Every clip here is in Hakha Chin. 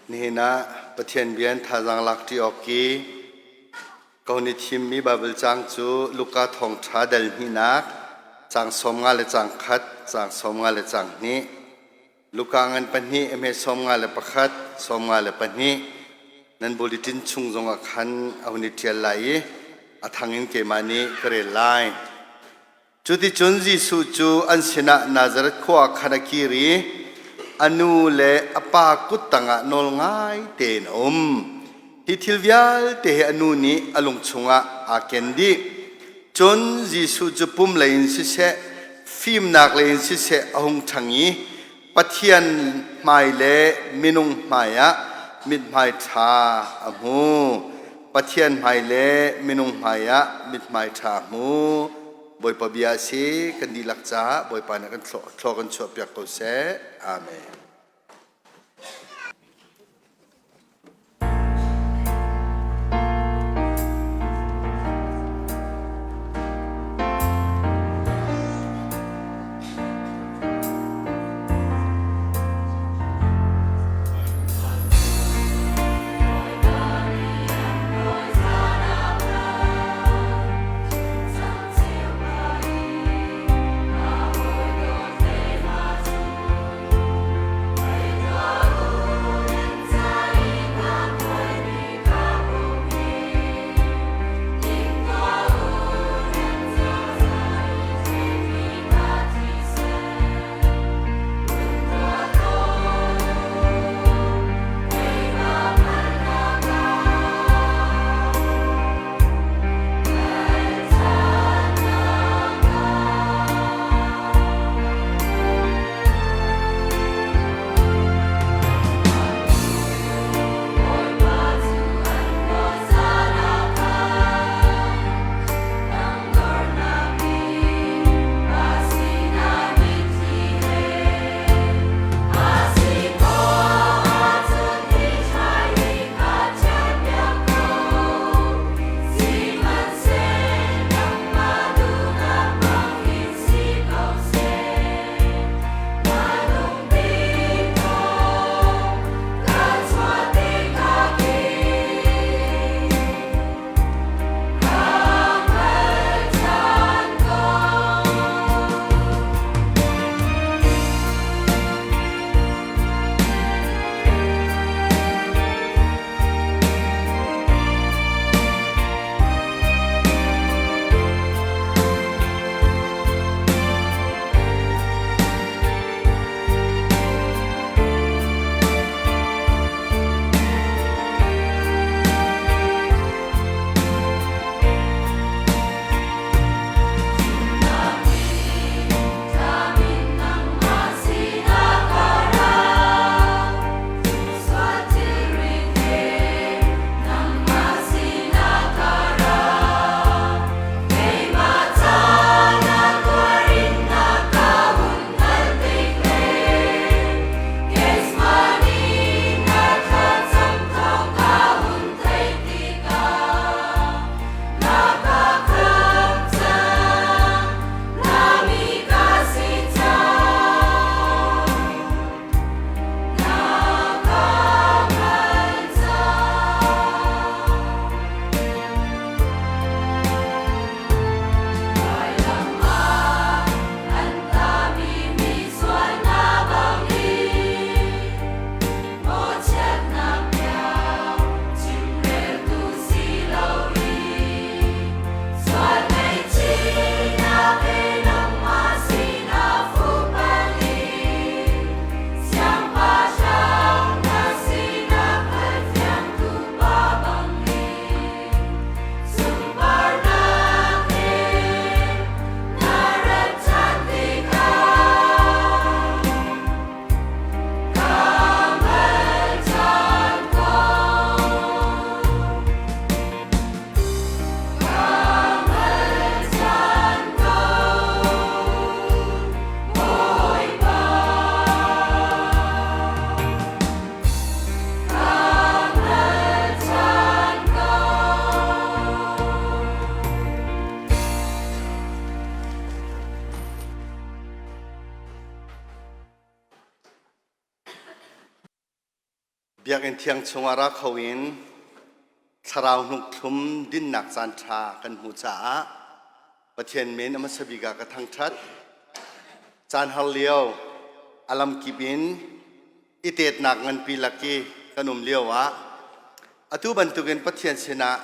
Nihin ah Pathian bia in thazaang lakṭi awk i ka hun i thimmi Baibal caang cu Luka Thawngṭha dal hnihnak caang 50 le caang khat, caang 50 le caang hnih. Luka ngan pahnih, a hme 51, 52. Nan bulletin chung zongah khan a hun i ṭial lai i a thang in keimah nih ka rel lai. Cuticun Jesuh cu an sinah Nazareth khua ah khan a kir i a nu le a pa kut tangah nawl ngai tein a um. Hi thil vialte hi a nu nih a lung chungah aa ken dih. Cun Jesuh cu pum lei in siseh, fimnak lei in siseh a hung ṭhang i Pathian hmai le minung hmaiah mithmai ṭha a hmu. Pathian hmai le minung hmaiah mithmai ṭha a hmu. Bawipa bia a si. Kan dihlak caah Bawipa nih kan thlaw kan chuahpiak ko seh. Amen. Biakinn thiang chungah ra kho in thlarau hnuk thlum dinnak caan ṭha kan hmuh caah Pathian min a hmasa bik ah ka thangṭhat. Caan har lio a lamkip in i tetnak nganpi lak i kan um lio ah atu bantukin Pathian sinah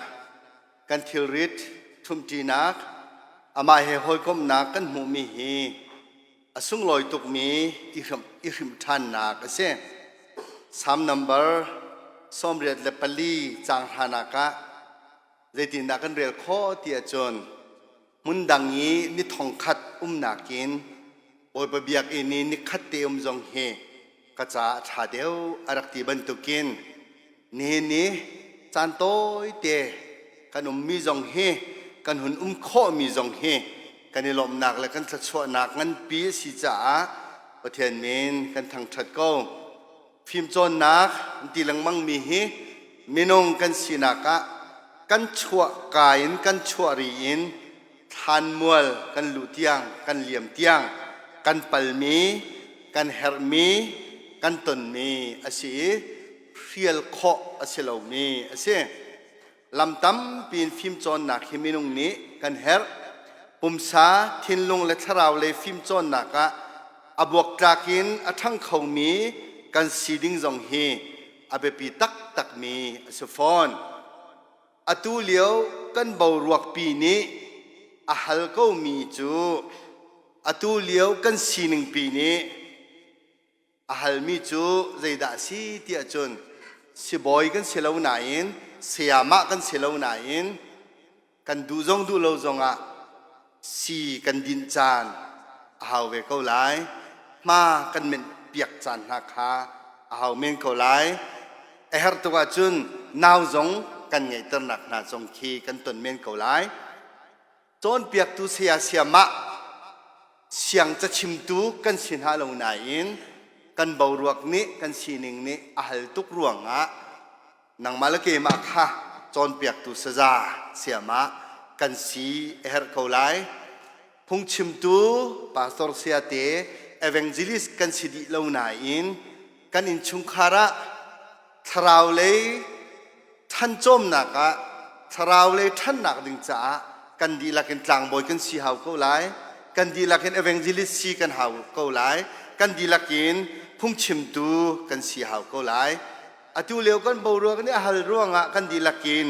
kan thilrit ṭhumṭinak amah he hawikomhnak kan hmuhmi hi a sunglawi tukmi i hrimh ṭhannak a si. Salm number 84 caang hranak ah zeitindah kan rel khawh ti ahcun hmun dang i ni thongkhat umnak in Bawipa biakinn i nikhat te um zong hi ka caah ṭha deuh a rak ti bantukin nihin ni caan tawite kan ummi zong hi kan hun um khawhmi zong hi kan i lawmhnak le kan thluachuahnak nganpi a si caah Pathian min kan thangṭhat ko. Fimcawnnak ti lengmangmi hi minung kan sinak ah kan chuah ka in kan chuah ri in thlanmual kan luh tiang kan liam tiang kan palmi kan herhmi kan tonmi a si i hrial khawh a si lomi a si. Lam tampi in fimcawnnak hi minung nih kan herh. Pumsa, thinlung le thlarau lei fimcawnnak ah a buaktlak in a ṭhang khomi kan si ding zong hi a biapi taktakmi a si fawn. Atu lio kan boruakpi nih a hal komi cu atu lio kan siningpi nih a halmi cu zeidah a si tiah cun sibawi kan si lo nain sayamah kan si lo nain kan duh zong duh lo zongah si kan dinh caan a hau ve ko lai. Hma kan menh piak caan hna kha a hau men ko lai. A herh tuk ahcun nau zong kan ngeihternak hna zong khi kan ton men ko lai. Cawnpiaktu saya sayamah siang cachimtu kan si hna lo nain kan boruak nih kan sining nih a hal tuk ruangah nangmah le keimah kha cawnpiaktu saza sayamah kan si a herh ko lai. Phungchimtu pastor sayate evangelist kan si dih lo nain kan innchungkhar ah thlarau lei ṭhancawmnak ah thlarau lei ṭhannak ding caah kan dihlak in tlangbawi kan si hau ko lai. Kan dihlak in evangelist si kan hau ko lai. Kan dihlak in phungchimtu kan si hau ko lai. Atu lio kan boruak nih a hal ruangah kan dihlak in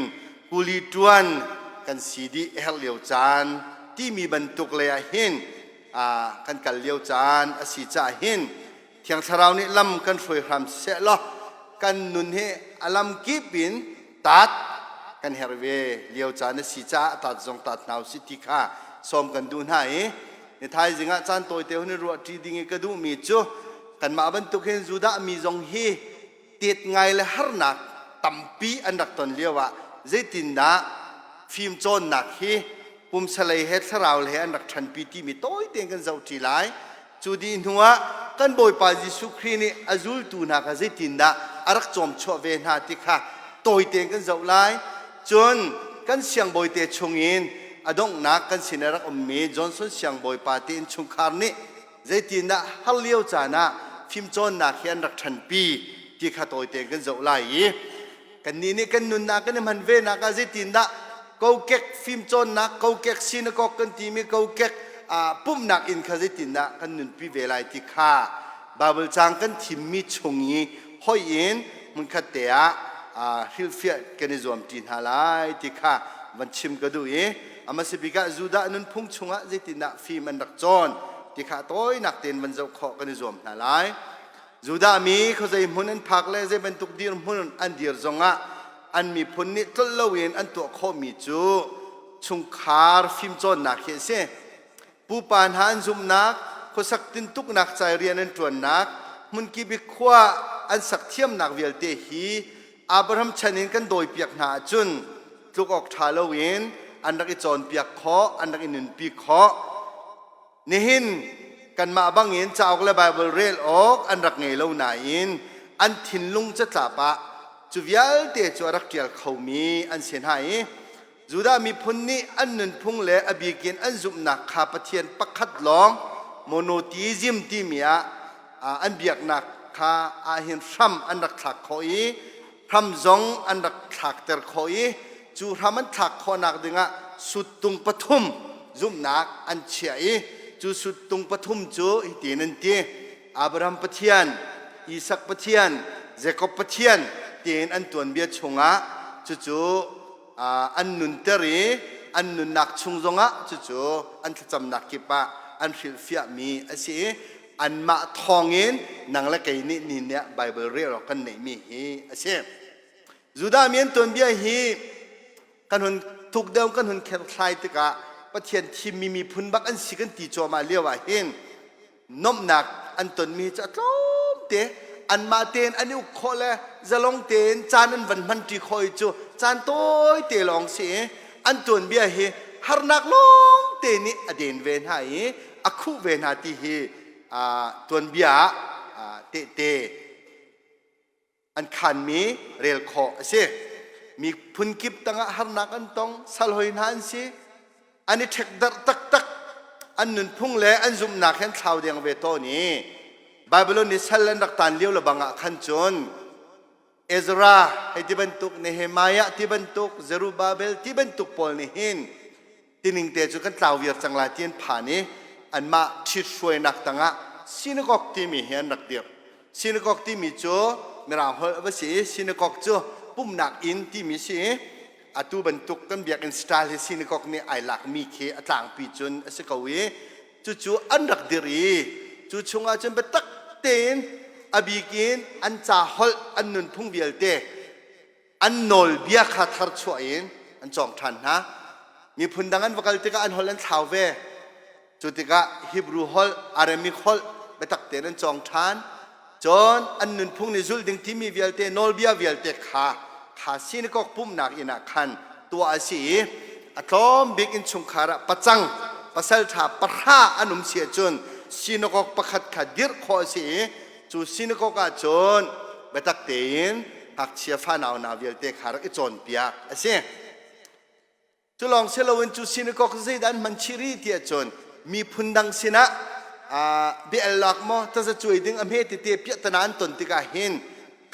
kuli ṭuan kan si dih a herh lio caan timi bantuk lei ah hin kan kal lio caan a si caah hin Thiang Thlarau nih lam kan hruai hram seh law kan nun hi a lam kip in tat kan herh ve lio caan a si caah tat zong tat hna usih ti kha sawm kan duh hna i ni thaizing ah caan tawite hun i ruah ṭi ding i ka duhmi cu kanmah bantuk hin Judah mi zong hi tet ngai le harnak tampi an rak ton lio ah zeitindah fimcawnnak hi pumsalei he thlarau he an rak ṭhanpi timi tawi tein kan zoh ṭi lai. Cu dih hnuah kan Bawipa Jesuh Khrih nih a zultu hna kha zeitindah a rak cawmchuah ve hna ti kha tawi tein kan zoh lai. Cun kan siangbawite chungin a donghnak kan sin a rak ummi Johnson siangbawipa te innchungkhar nih zeitindah har lio caan ah fimcawnnak hi an rak ṭhanpi ti kha tawi tein kan zoh lai i kannih nih kan nunnak kan i hman venak ah zeitindah kokek fimcawnnak kokek synagogue kan timi kokek pumhnak inn kha zeitindah kan nunpi ve lai ti kha Bible caang kan thimmi chung i hoih in hmunkhat te ah hrilhfiah kan i zuam ṭi hna lai ti kha van chim ka duh i a hmasa bik ah Judah nunphung chungah zeitindah fim an rak cawn ti kha tawinak tein van zoh khawh kan i zuam hna lai. Judah mi khuazei hmun an phak le zei bantuk dirhmun an dir zongah an miphun nih tlolh loin an tuah khawhmi cu chungkhar fimcawnnak hi a si. Pupa hna an zumhnak, khuasak tintuknak ca i rian an ṭuannak, hmunkip i khua an sak thiamnak vialte hi Abraham chan in kan dawipiak hna ahcun tluk awk ṭha loin an rak i cawnpiak khawh, an rak i nunpi khawh. Nihin kanmah bangin cauk le Baibal rel awk an rak ngei lo nain an thinlung catlap ah cu vialte cu a rak ṭial khomi an si hna i Judah miphun nih an nunphung le a bikin an zumhnak kha Pathian pakhat lawng monotheism timi ah an biaknak Kha ahhin hram an rak thlak khawh i hram zong an rak thlakter khawh i cu hram an thlak khawhnak dingah suttung pathum zumhnak an chiah i cu suttung pathum cu hitin an ti: Abraham Pathian, Isak Pathian, Jakob Pathian tiin an tuanbia chungah cucu an nunter i an nunnak chung zongah cucu an thlacamnak kip ah an hrilhfiahmi a si i anmah thawngin nang le kei nih ni nih Baibal rel awk kan neihmi hi a si. Judah mi an tuanbia hi kan hun thuk deuh kan hun kherhlai tikah Pathian thimmi miphun bak an si kan ti cuahmah lio ah hin nomhnak an tonmi cu a tlawmte. Anmah tein an i uk khawh le zalong tein caan an van hmanṭi khawh i cu caan tawite lawng si i an tuanbia hi harnak lawng te nih a den ve hna i a khuh ve hna ti hi tuanbia ah tehte an khanmi rel khawh a si. Miphun kip tangah harnak an tong, sal hoi hna an si, an i ṭhekdarh taktak, an nunphung le an zumhnak he an thlau deng ve tawn i Babylon i sal an rak taan lio le bang ah khan cun Ezra hei ti bantuk, Nehemiah ti bantuk, Zerubbabel ti bantuk pawl nih hin tining te cu kan tlau viar cang lai ti an phan i anmah ṭhithruainak tangah synagogue timi hi an rak dirh. Synagogue timi cu Mirang holh a va si i synagogue cu pumhnak inn timi si i atu bantuk kan biakinn style hi synagogue nih ai lakmi khi a tlangpi cun a si ko i cucu an rak dirh i cu chungah cun biatak tein a bik in an ca holh, an nunphung vialte, an nawlbia kha tharchuah in an cawng ṭhan hna. Miphun dang an va kal tikah an holh an thlau ve. Cu tikah Hebrew holh, Aramaic holh biatak tein an cawng ṭhan. Cun an nunphung nih zulh ding timi vialte, nawlbia vialte kha kha sinakok pumhnak inn ah khan tuah a si i a tlawm bik innchungkhar ah pacang pasalṭha pahra an um si ahcun sinakok pakhat kha dirh khawh a si i cu sinakok ah cun biatak tein ngakchia fanau hna vialte kha rak i cawnpiak a si. Cu lawng si loin cu sinakok zeidah an hman chih rih ti ahcun miphun dang sinah bia lak maw tazacuai ding a hme tete piahtana an ton tikah hin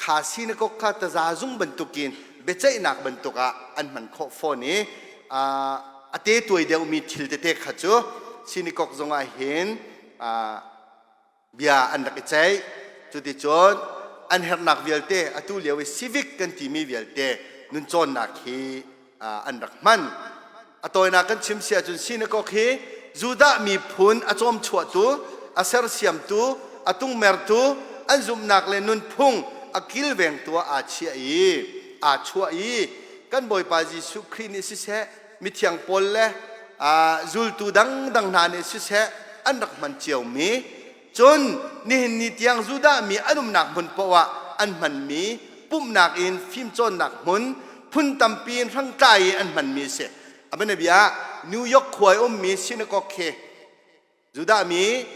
kha sinakok kha taza zung bantukin biaceihnak bantuk ah an hman khawh fawn i a te tuai deuhmi thil tete kha cu sinakok zongah hin bia an rak i ceih. Cuticun an herhnak vialte, atu lio i civic kan timi vialte nuncawnnak hi an rak hman. A tawinak kan chim si ahcun synagogue hi Judah miphun a cawmchuahtu, a sersiamtu, a tungmertu, an zumhnak le nunphung a kilvengtu ah aa chiah i aa chuah i kan Bawipa Jesuh Khrih nih siseh, mithiang Paul le zultu dangdang hna nih siseh an rak hman ciomi, cun nihin ni tiang Judah mi an umnak hmun paoh ah an hmanmi pumhnak in fimcawnnak hmun phun tampi in hrangtlai i an hmanmi a si. A bianabia ah New York khua i ummi synagogue khi Judah mi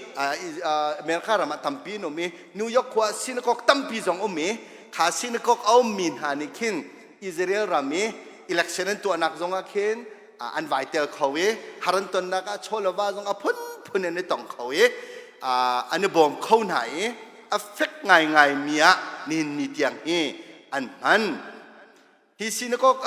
America ram ah tampi an um i New York khua ah synagogue tampi zong um i kha synagogue a ummi hna nih khin Israel ram i election an tuahnak zong ah khin an vai tel kho i har an tonnak ah chaw le va zong a phunphun an i tong kho i an i bawm kho hna i a fek ngaingai mi ah nihin ni tiang hi an hman. Hi synagogue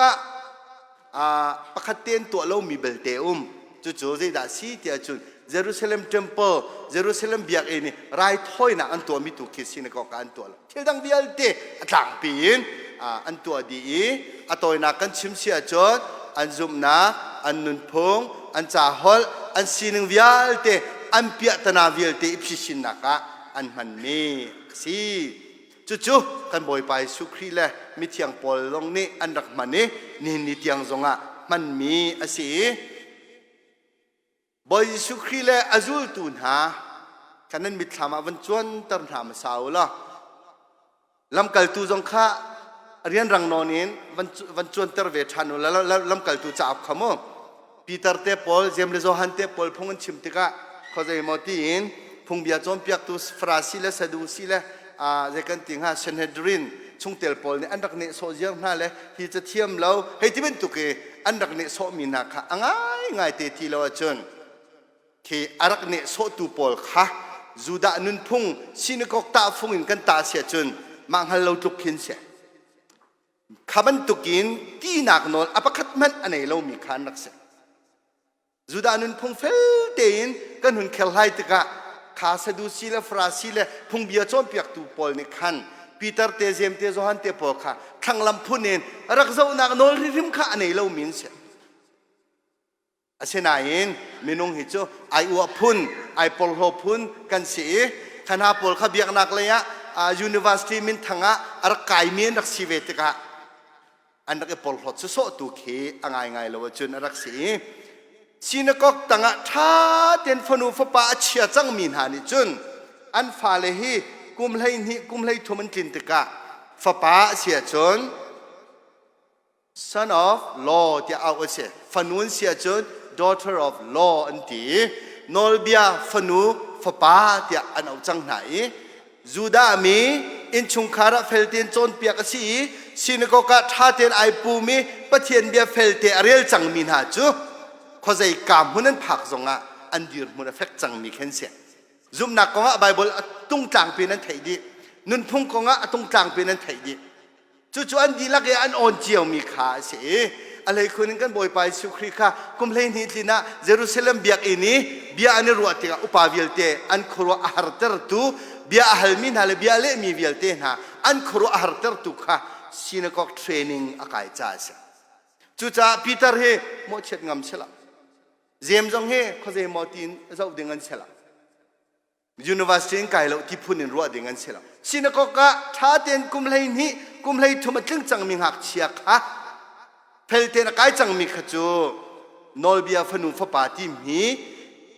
ah pakhat te an tuah lomi belte um. Cucu zeidah si tiah cun Jerusalem Temple, Jerusalem biakinn i raithawinak an tuahmi tu khi synagogue ah an tuah lo. Thil dang vialte a tlangpi in an tuah dih i a tawinak kan chim si ahcun an zumhnak, an nunphung, an caholh, an sining vialte, an piahtana vialte i phisinnak ah an hmanmi a si. Cucu kan Bawipa Jesuh Khrih le mithiang Paul zong nih an rak hman i nihin ni tiang zongah hmanmi a si i Bawi Jesuh Khrih le a zultu hna kha nan mitthlam ah van cuanter hna hmasa u law lamkaltu zong kha rianrang nawn in van cuanter ve ṭhan u law lamkaltu cauk kha mu Peter te pawl, Jeim le Johan te pawl phung an chim tikah khuazei maw tiin phungbia cawnpiaktu Farasi le Sadusi le zei kan ti hnga Sanhedrin chungtel pawl nih an rak nehsawh ziar hna le hi ca thiam lo hei ti bantuk i an rak nehsawhmi hna kha a ngaingai te ti lo ahcun khi a rak nehsawhtu pawl kha. Judah nunphung sinakok tahfung in kan tah si ahcun mah hngal lo tluk khin si. Kha bantukin tinak nawl a pakhat hmanh a nei lomi kha an rak si. Judah nunphung fel tein kan hun kherhlai tikah kha Sadusi le Farasi le phungbia cawnpiaktu pawl nih khan Peter te Jeim te Johan te pawl kha thlanglam phun in rak zohnak nawl hrimhrim kha a nei lomi an si. Asinain minung hi cu ai uah phun, ai porhlaw phun kan si i kha hna pawl kha biaknak lei ah university minthang ah a rak kaimi an rak si ve tikah an rak i porhlawt sawsawh tu khi a ngaingai lo ahcun a rak si i sinakok tangah ṭha tein fanu fapa a chia cangmi hna nih cun an fale hi kum 12 kum 13 an tlin tikah fapa a si ahcun son of law tiah auh a si, fanu an si ahcun daughter of law an ti i nawlbia fanu fapa tiah an auh cang hna i Judah mi innchungkhar ah fel tein cawnpiak a si i sinagog ah ṭha tein ai pum i Pathian bia felte a rel cangmi hna cu khuazei ka hmun an phak zongah an dirhmun a fek cangmi khin si. Zumhnak kongah Baibal a tungtlangpi in an theih dih. Nunphung kongah a tungtlangpi in an theih dih. Cucu an dihlak i an awn ciomi kha a si i a hleikhun in kan Bawipa Jesuh Khrih kha kum 12 tlin ah Jerusalem biakinn i bia an i ruah tikah upa vialte an khuaruah a hartertu bia a halmi hna le bia a lehmi vialte hna an khuaruah a hartertu kha synagogue training a kai caah a si. Cucaah Peter hi mawhchiat ngam si lo. Jeim zong hi khuazei maw tiin zoh ding an si lo. University in kai lo ti phun in ruah ding an si lo. Synagogue ah ṭha tein kum 12, kum 13 a tling cangmi ngakchia kha fel tein a kai cangmi kha cu nawlbia fanu fapa timi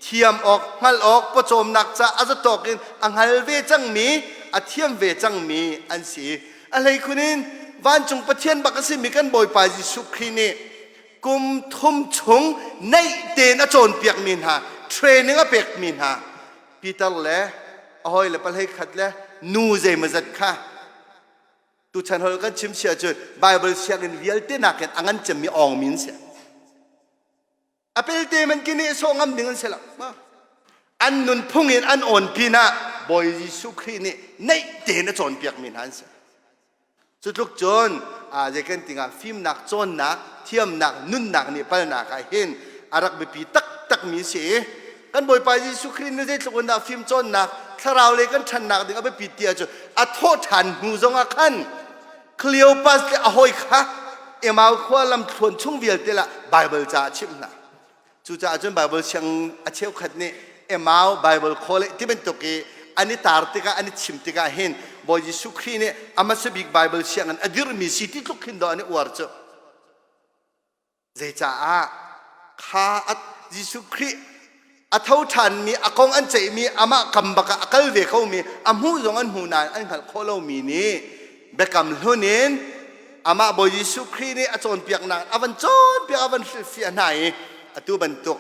thiam awk, hngalh awk, pawcawmnak ca a zatawk in a hngal ve cangmi, a thiam ve cangmi an si. A hleikhun in vancung Pathian bak a simi kan Bawipa Jesuh Khrih nih kum thum chung naih tein a cawnpiakmi hna, training a pekmi hna Peter le a hawi le pahlei khat le nu zeimawzat kha tuchan hol kan chim si ahcun Bible sianginn vialte nakin a ngan cemmi awngmi an si. A pelte man ki nih sawh ngam ding an si lo. An nunphung in an awn pinah Bawi Jesuh Khrih nih naih tein a cawnpiakmi hna an si. Cutluk cun zei kan ti hnga fimnak, cawnnak, thiamnak, nunnak nih palnak ah hin a rak biapi taktakmi si i kan Bawipa Jesuh Khrih nih zeitluk in dah fim cawnnak, thlarau lei kan ṭhannak ding a biapit ti ahcun a thawh ṭhan hnu zongah khan Cleopas le a hawi kha Emau khua lamthluan chung vialte lah Baibal ca a chimh hna. Cucaah cun Baibal siang a cheukhat nih Emau Bible College ti bantuk i an i tar tikah an i chim tikah hin Bawi Jesuh Khrih nih a hmasa bik Bible sianginn a dirhmi si ti tluk khin dawh an i uar cu. Zeicaah kha Jesuh Khrih a tho ṭhanmi a kong an ceihmi amah kam bak ah a kal ve komi a hmuh zong an hmu nain an hngalh khawh lomi nih biakam hlun in amah Bawi Jesuh Khrih nih a cawnpiaknak a van cawnpiak a van hrilhfiah hna i atu bantuk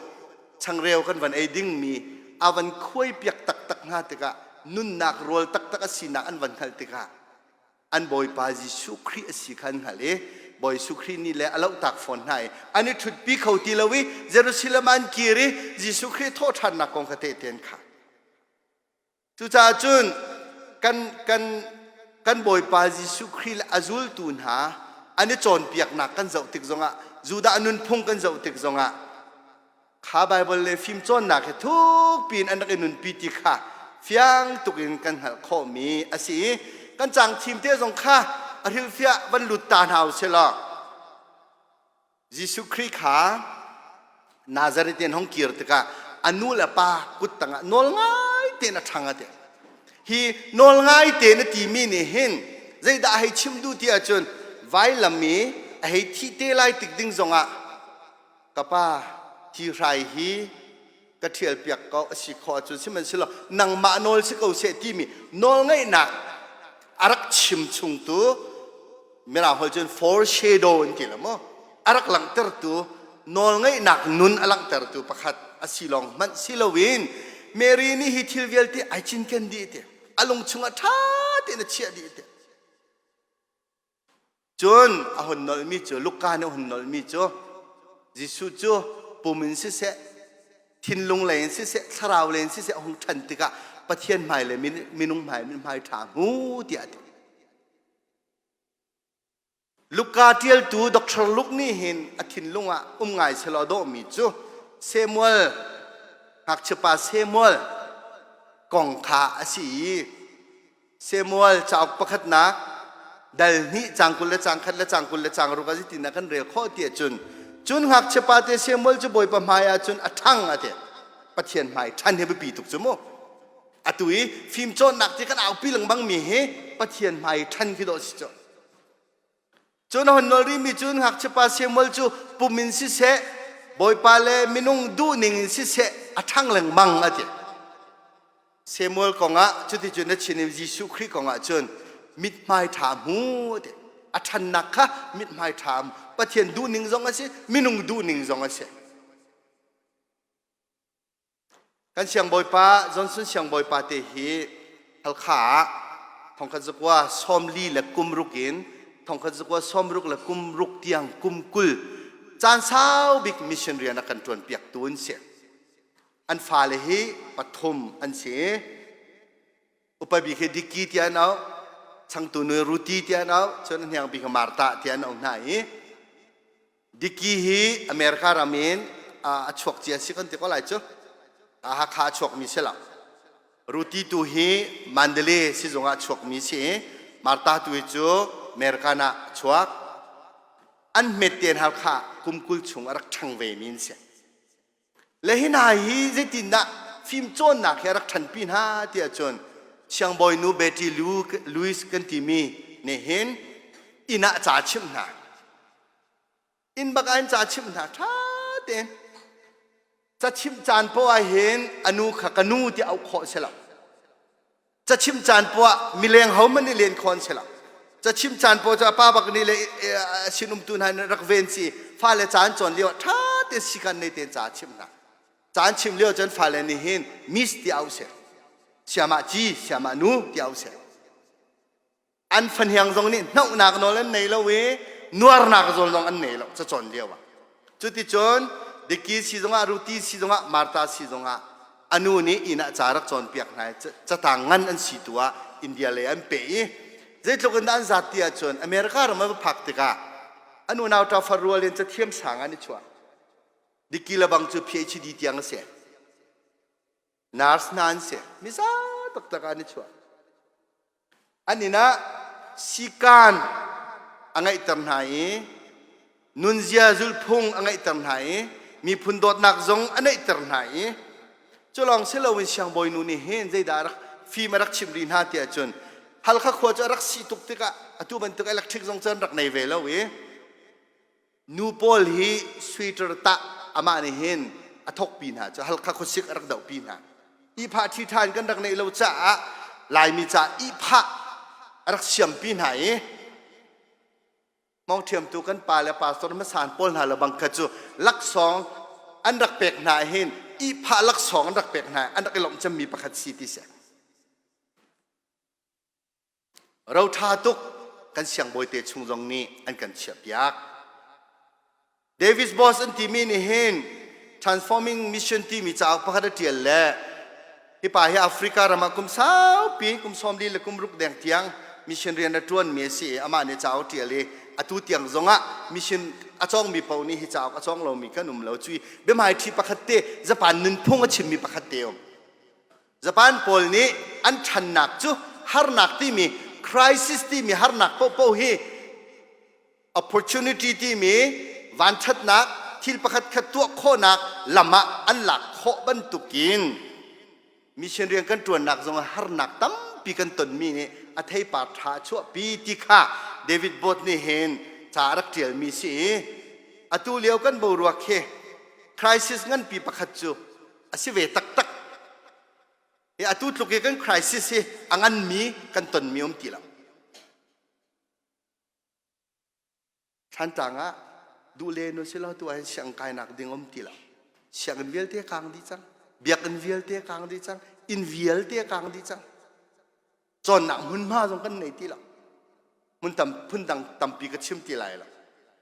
changreu kan van ei dingmi a van khuaipiak taktak hna tikah nunnak rawl taktak a sinak an van hngalh tikah an Bawipa Jesuh Khrih a si kha an hngalh i Bawi Jesuh Khrih nih le a lohtak fawn hna i an i ṭhutpi kho ti lo i Jerusalem ah an kir i Jesuh Khrih thawhṭhannak kong kha tehte an khang. Cucaah cun kan kan kan Bawipa Jesuh Khrih le a zultu hna an i cawnpiaknak kan zoh tik zongah Judah nunphung kan zoh tik zongah kha Baibal le fimcawnnak hi thukpi in an rak i nunpi ti kha fiang tuk in kan hngalh khawhmi a si i kan caang thim te zong kha a hrilhfiah van lut ta hna u sih law Jesuh Khrih kha Nazareth in hong kir tikah a nu le pa kut tangah nawl ngai tein a ṭhang a ti. Hi nawl ngai tein a timi nih hin zeidah a hei chim duh ti ahcun vailam i a hei thih te lai tik ding zongah ka pa thi hrai hi ka ṭhial piak ko a si khawh ahcun sihmanhsehlaw nangmah nawl si ko seh timi nawlngaihnak a rak chim chungtu Mirang holh cun foreshadow an ti lo maw a rak langhtertu nawlngaihnak nun a langhtertu pakhat a si lawng hmanh si loin Mary nih hi thil vialte ai cinken dih ti a lung chungah ṭha tein a chiah dih ti Cun a hun nolhmi cu Luka nih a hun nolhmi cu Jesuh cu pum in siseh, thinlung lei in siseh, thlarau lei in siseh a hung ṭhan tikah Pathian hmai le minung hmai mithmai ṭha hmu tiah a ti. Luka ṭialtu Dr. Luke nih hin a thinlung ah um ngai selaw dawhmi cu Samuel ngakchiapa Samuel kong kha a si i Samuel cauk pakhatnak dal hnih cang 20 le cang khat le cang 20 le cang ruk a si tina kan rel khawh ti ahcun cun ngakchiapa te Samuel cu Bawipa hmai ah cun a ṭhang a ti. Pathian hmai ṭhan hi biapi tuk cu mu. Atu i fimcawnnak ti kan aupi lengmang mi hi Pathian hmai ṭhan khi dawh si cu. Cun a hon nawl rihmi cu ngakchiapa Samuel cu pum in siseh, Bawipa le minung duhning in siseh a ṭhang lengmang a ti. Samuel kongah cuticun na chin in Jesuh Khrih kongah cun mithmai ṭha hmu a ti. A ṭhannak kha mithmai ṭha Pathian duhning zong a si, minung duhning zong a si. Kan siangbawipa Johnson siangbawipa te hi Halkha ah 1946 in 1966 tiang kum 20 caan sau bik mission rian a kan ṭuan piaktu an si. An fale hi pathum an si. Upa bik hi Diki tiah an auh, changtu nu Ruti tiah an auh, cun a hniang bik hi Martha tiah an auh hna i Diki hi America ram in a chuak cia si kan ti ko lai cu. Hakha a chuakmi si lo. Ruti tu hi Mandalay sizung ah chuakmi si i Martha tu hi cu America ah a chuak. An hmet tein Halkha kum 20 chung a rak ṭhang ve mi an si. Le hi hna hi zeitindah fimcawnnak hi a rak ṭhanpi hna ti ahcun siangbawinu Betty Lewis kan timi nih hin inn ah ca chimh hna. Inn bak ah in ca chimh hna ṭha tein. Ca chimh caan poah ah hin a nu kha ka nu ti auh khawh si lo. Ca chimh caan poah mileng ho man nih len khawh an si lo. Ca chimh caan poah cu a pa bak nih le a sinumtu hna nih rak ven si fale ca an cawn lio ah ṭha tein sikan nei tein ca a chimh hna. Ca an chimh lio cun fale nih hin miss ti auh si. Siamah ci, siamah nu ti auh si. An fahniang zong nih hnohnak nawl an nei lo i nuarnak zawl zong an nei lo cacawn lio ah. Cuticun Diki si zongah Ruti si zongah Martha si zongah a nu nih inn ah ca rak cawnpiak hna i catang ngan an si tu ah India lei an peh i zeitluk in dah an zat ti ahcun America ram an va phak tikah an unau ṭafar rual in cathiam sang an i chuah. Diki le bang cu PhD tiang a si. Nurse hna an si. Miza taktak ah an i chuah. An inn ah sikaan a ngeihter hna i nunzia zulhphung a ngeihter hna i miphun dawtnak zong a neihter hna i cu lawng si loin siangbawinu nih hin zeidah a rak fim a rak chimh rih hna tiah cun Halkha khua cu a rak si tuk tikah atu bantuk electric zong cu an rak nei ve lo i Nu pawl hi sweater tah amah nih hin a thokpi hna cu Halkha khuasik a rak dohpi hna. Ihphah ṭhiṭha in kan rak neih lo caah Laimi caah ihphah a rak siampi hna i hmawngṭhiamtu kan pa le pastor hmasa pawl hna le bang kha cu laksawng an rak pek hna hin ihphah laksawng an rak pek hna an rak i lawmh cemmi pakhat si ti si. Ro ṭha tuk kan siangbawi te chung zong nih an kan chiahpiak. Davis Boss an timi nih hin Transforming Mission timi cauk pakhat a ṭial le hi pa hi Africa ram ah kum saupi kum 40 le kum ruk deng tiang mission rian a ṭuanmi a si i amah nih cauk ṭial i atu tiang zongah mission a cawngmi paoh nih hi cauk a cawng lomi kan um lo. Cui biahmaiṭhi pakhat te Japan nunphung a chimmi pakhat te um. Japan pawl nih an ṭhannak cu harnak timi crisis timi harnak paohpaoh hi opportunity timi vanṭhatnak thil pakhat khat tuah khawhnak lam ah an lak khawh bantukin mission rian kan ṭuannak zongah harnak tampi kan tonmi nih a theipar ṭha a chuahpi ti kha David Bott nih hin ca a rak ṭialmi si i atu lio kan boruak hi crisis nganpi pakhat cu a si ve taktak. Hi atu tluk i kan crisis hi a nganmi kan tonmi um ti lo. Thlantlang ah duh le nu si lo tu ahhin sianginn kainak ding um ti lo. Sianginn vialte kaang dih cang. Biakinn vialte kaang dih cang. Inn vialte kaang dih cang. Cawnnak hmunhma zong kan nei ti lo. Hmun tam phun dang tampi ka chim ti lai lo.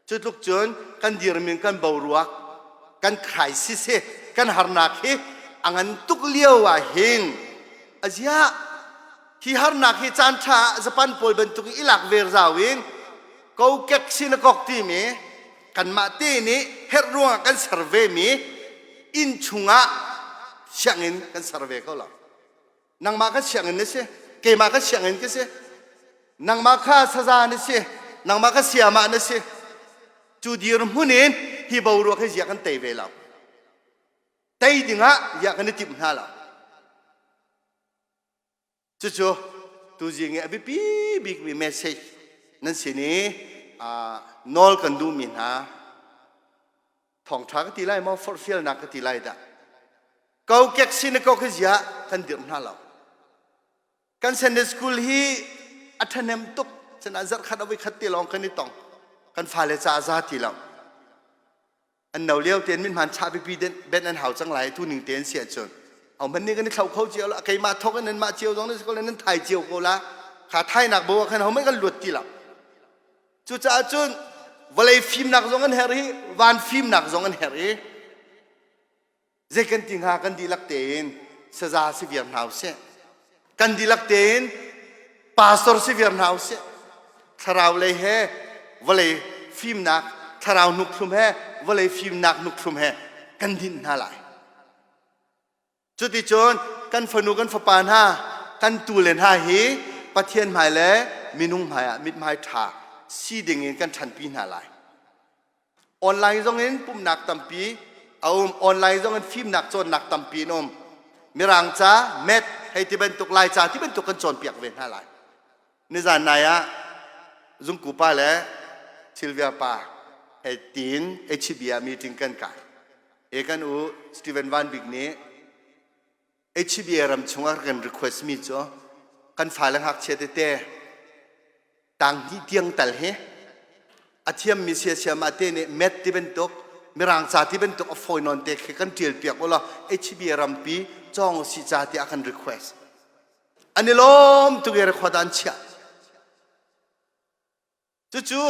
Cu tluk cun kan dirmin kan boruak kan crisis hi kan harnak hi a ngan tuk lio ah hin. Aziah hi harnak hi caan ṭha ah Japan pawl bantuk in i lak ver zau in kokek sinakok timi kanmah te nih herh ruangah kan ser ve mi inn chungah sianginn kan ser ve ko lo. Nangmah kha sianginn na si, keimah kha sianginn ka si. Nangmah kha saza na si, nangmah kha siamah na si. Cu dirhmun in hi boruak hi zia kan tei ve lo. Tei dingah zia kan i timh hna lo. Cucu tuzing i a biapi bikmi message nan sin i nawl kan duhmi hna thawngṭha ka ti lai maw forhfialnak ka ti lai dah kokek sinakok hi ziah kan dirh hna lo kan Sunday school hi a ṭhahnem tuk cun zarh khat a voi khat te lawng kan i tong kan fale ca a za ti lo an no lio tein min hman chah pipi ben an hau cang lai tu ning tein si ahcun hau nih kan i thlo kho cio la keimah thok in nan mah cio zong nan si ko la nan thai cio ko la kha thainak bo ah khan ho kan luat ti lo cucaah cun vawlei fimnak zong an herh i van fimnak zong an herh i Zei kan ti hnga kan dihlak tein saza si viar hna usih. Kan dihlak tein pastor si viar hna usih. Thlarau lei he vawlei fimnak, thlarau hnukhlum he vawlei fimnak hnukhlum he kan dinh hna lai. Cuticun kan fanu kan fapa hna, kan tule hna hi Pathian hmai le minung hmai ah mithmai ṭha si ding in kan ṭhanpi hna lai. Online zong in pumhnak tampi a um. Online zong in fimnak cawnnak tampi an um. Mirang ca, math hei ti bantuk, Lai ca ti bantuk kan cawnpiak ve hna lai. Nizan nai ah Zungku pa le Sylvia pa hei tiin HB ah meeting kan kai. E kan u Steven Van Bik nih HBA ram chungah kan request mi cu kan fale ngakchia tete tang hnih tiang tal hi a thiammi siasiam ah te nih met ti bantuk mirang ca ti bantuk a fawi nawn te khi kan ṭial piak ulaw HBA rampi cawng usih ca tiah kan request an i lawm tuk i record an chiah cucu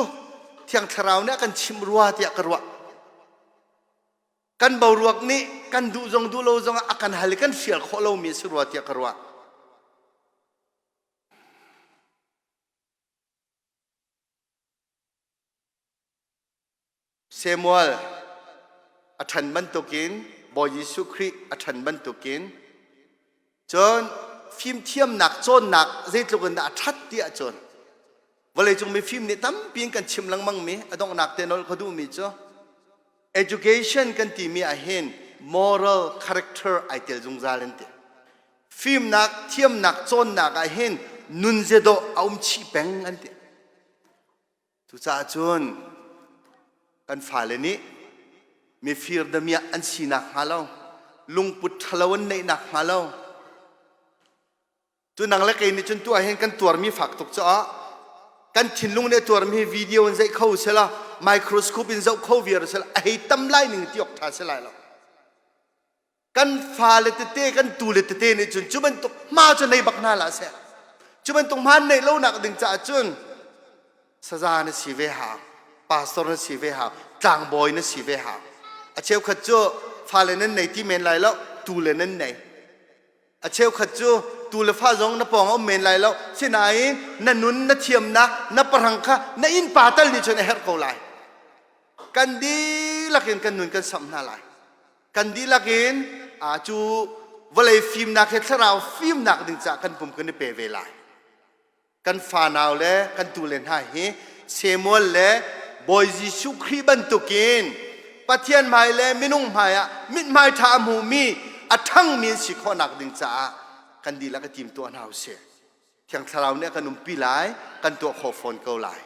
thiang thlarau nih a kan chimh rua tiah ka ruah kan boruak nih kan duh zong duh lo zong ah a kan hal i kan hrial khawh lomi a si rua tiah ka ruah Samuel a ṭhan bantukin Bawi Jesuh Khrih a ṭhan bantukin cun fimthiamnak cawnnak zeitluk in dah a ṭhat ti ahcun vawleicung mifim nih tampi in kan chim lengmangmi a donghnak te nolh ka duhmi cu education kan timi ah hin moral character ai tel zungzal an ti. Fimnak thiamnak cawnnak ah hin nunzia dawh a um chih peng an ti. Cucaah cun kan fale nih mifir damiah an sinak hnga lo, lungput ṭhalo an neihnak hnga lo, cu nang le kei nih cun tu ah hin kan tuarmi fak tuk caah kan thinlung nih a tuarmi video in zeih kho sela microscope in zoh kho viar sela a hei tam lai ning ti awk ṭha si lai lo. Kan fale tete kan tule tete nih cun cu bantuk hma cu nei bak hna hlah seh cu bantuk hma neih lonak ding caah cun saza na si ve hau pastor na si ve hau tlangbawi na si ve hau a cheukhat cu fale nan nei ti men lai lo tule nan nei a cheukhat cu tu le fa zong na pawng a um men lai lo sinain na nun na thiamnak na parang kha na innpa tal nih cun a herh ko lai kan dihlak in kan nun kan samh hna lai kan dihlak in cu vawlei fimnak he thlarau fimnak ding caah kan pum kan i pe ve lai kan fanau le kan tule hna hi Samuel le Bawi Jesuh Khrih bantukin Pathian hmai le minung hmai ah mithmai ṭha a hmumi a ṭhangmi an si khawhnak ding caah kan dihlak i tim tuah hna usih Thiang Thlarau nih a kan umpi lai kan tuah khawh fawn ko lai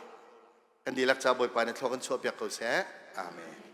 kan dihlak ca Bawipa nih thlua kan chuahpiak ko seh amen.